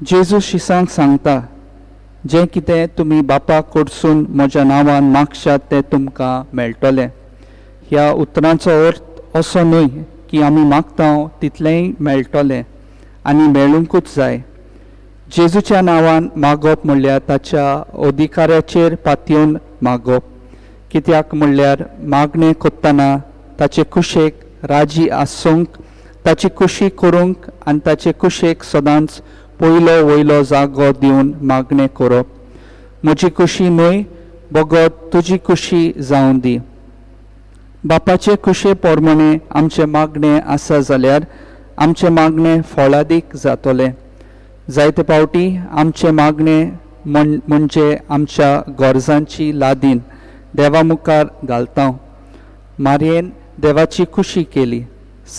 जेजू शिसांक सांगता, जें कितें तुमी बापा कडसून म्हज्या नांवान मागशात तें तुमकां मेळटलें. ह्या उतरांचो अर्थ असो न्हय की आमी मागता तितलेंय मेळटलें आनी मेळुंकूच जाय. जेजूच्या नांवान मागप म्हणल्यार ताच्या अधिकाऱ्याचेर पातयेवन मागप, कित्याक म्हणल्यार मागणें करतना ताचे कुशेक राजी आसूंक, ताची कुशी करूंक आनी ताचे कुशेक सदांच पयलो वयलो जागो दिवन मागणें करप. म्हजी कुशी न्हय बगत तुजी कुशी जावं दी. बापाचे कुशे प्रमाणे आमचें मागणें आसा जाल्यार आमचें मागणें फळादीक जातलें. जायते फावटी आमचें मागणें म्हणजे आमच्या गरजांची लादीन देवा मुखार घालता. मारयेन देवाची कुशी केली.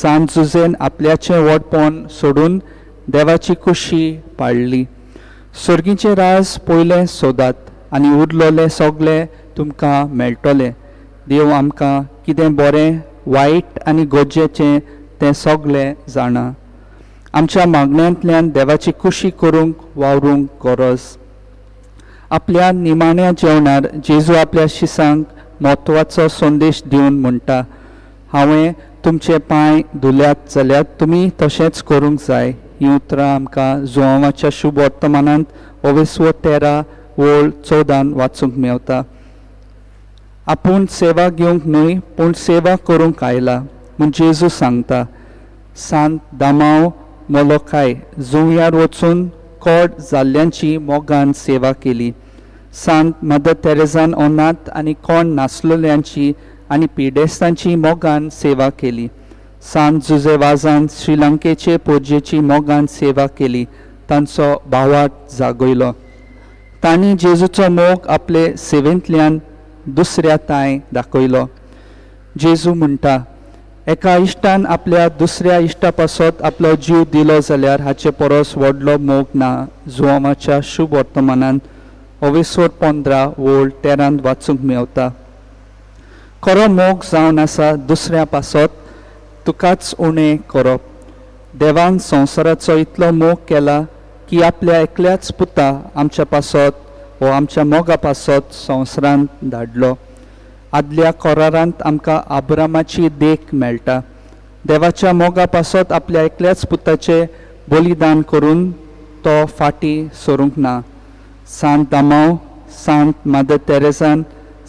सांत जुजेन आपल्याचें व्हडपण सोडून देवाची कुशी पाळ्ळी. सर्गीचें राज पयलें सोदात आनी उरलोलें सगळें तुमकां मेळटलें. देव आमकां कितें बरें वायट आनी गरजेचें तें सगळें जाणा. आमच्या मागण्यांतल्यान देवाची कुशी करूंक वावरूंक गरज. आपल्या निमाण्या जेवणार जेजू आपल्या शिसांक म्हत्वाचो संदेश दिवन म्हणटा, हांवें तुमचे पांय धुल्यात जाल्यार तुमी तशेंच करूंक जाय. हीं उतरां आमकां जुवांवाच्या शुभ वर्तमानांत ओवेसो 13 वळ 14 वाचूंक मेवता. आपूण सेवा घेवंक न्हय पूण सेवा करूंक आयला म्हूण जेजू सांगता. सांत दामांव मोलोकाय जुंव्यार वचून कोड जाल्ल्यांची मोगान सेवा केली. सांत मदर तेरेजान अनाथ आनी कोण नासलेल्यांची आनी पिडेस्तांची मोगान सेवा केली. सांत जुजे वाजान श्रीलंकेचे पोरजेची मोगान सेवा केली, तांचो भावार्थ जागयलो. तांणी जेजूचो मोग आपले सेवेंतल्यान दुसऱ्या तांय दाखयलो. जेजू म्हणटा, एका इश्टान आपल्या दुसऱ्या इश्टा पासत आपलो जीव दिलो जाल्यार हाचे परस व्हडलो मोग ना. जुवांवाच्या शुभ वर्तमानान ओवेसोर 15 वळ 13 वाचूंक मेवता. खरो मोग जावन आसा दुसऱ्या पासत तुकाच उणें करप. देवान संवसाराचो इतलो मोग केला की आपल्या एकल्याच पुता आमच्या पासत वो आमच्या मोगा पासत संवसारांत धाडलो. आदल्या कोरारांत आमकां आब्रामाची देख मेळटा. देवाच्या मोगा पासत आपल्या एकल्याच पुताचें बलिदान करून तो फाटीं सरूंक ना. सांत दामांव, सांत मदर तेरेजान,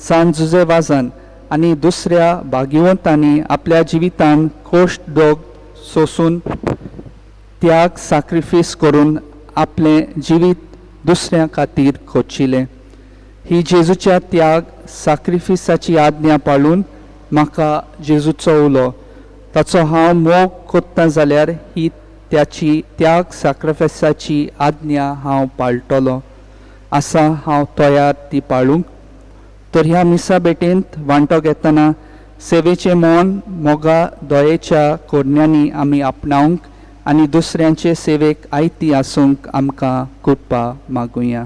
सांत जुजे वाजान आनी दुसऱ्या भाग्यवंतांनी आपल्या जिवितान कोश्ट दोग सोसून त्याग साक्रिफीस करून आपलें जिवीत दुसऱ्या खातीर खोचिलें. ही जेजूच्या त्याग साक्रिफिसाची आज्ञा पाळून म्हाका जेजूचो उलो ताचो हांव मोग कोत्ता जाल्यार ही त्याची त्याग साक्रिफिसाची आज्ञा हांव पाळटलो. आसा हांव तयार ती पाळूंक. तर ह्या मिसा भेटेंत वांटो घेतना सेवेचें मन मोगा दयेच्या कोरण्यांनी आमी आपणावंक आनी दुसऱ्यांचे सेवेक आयती आसूंक आमकां कृपा मागुया.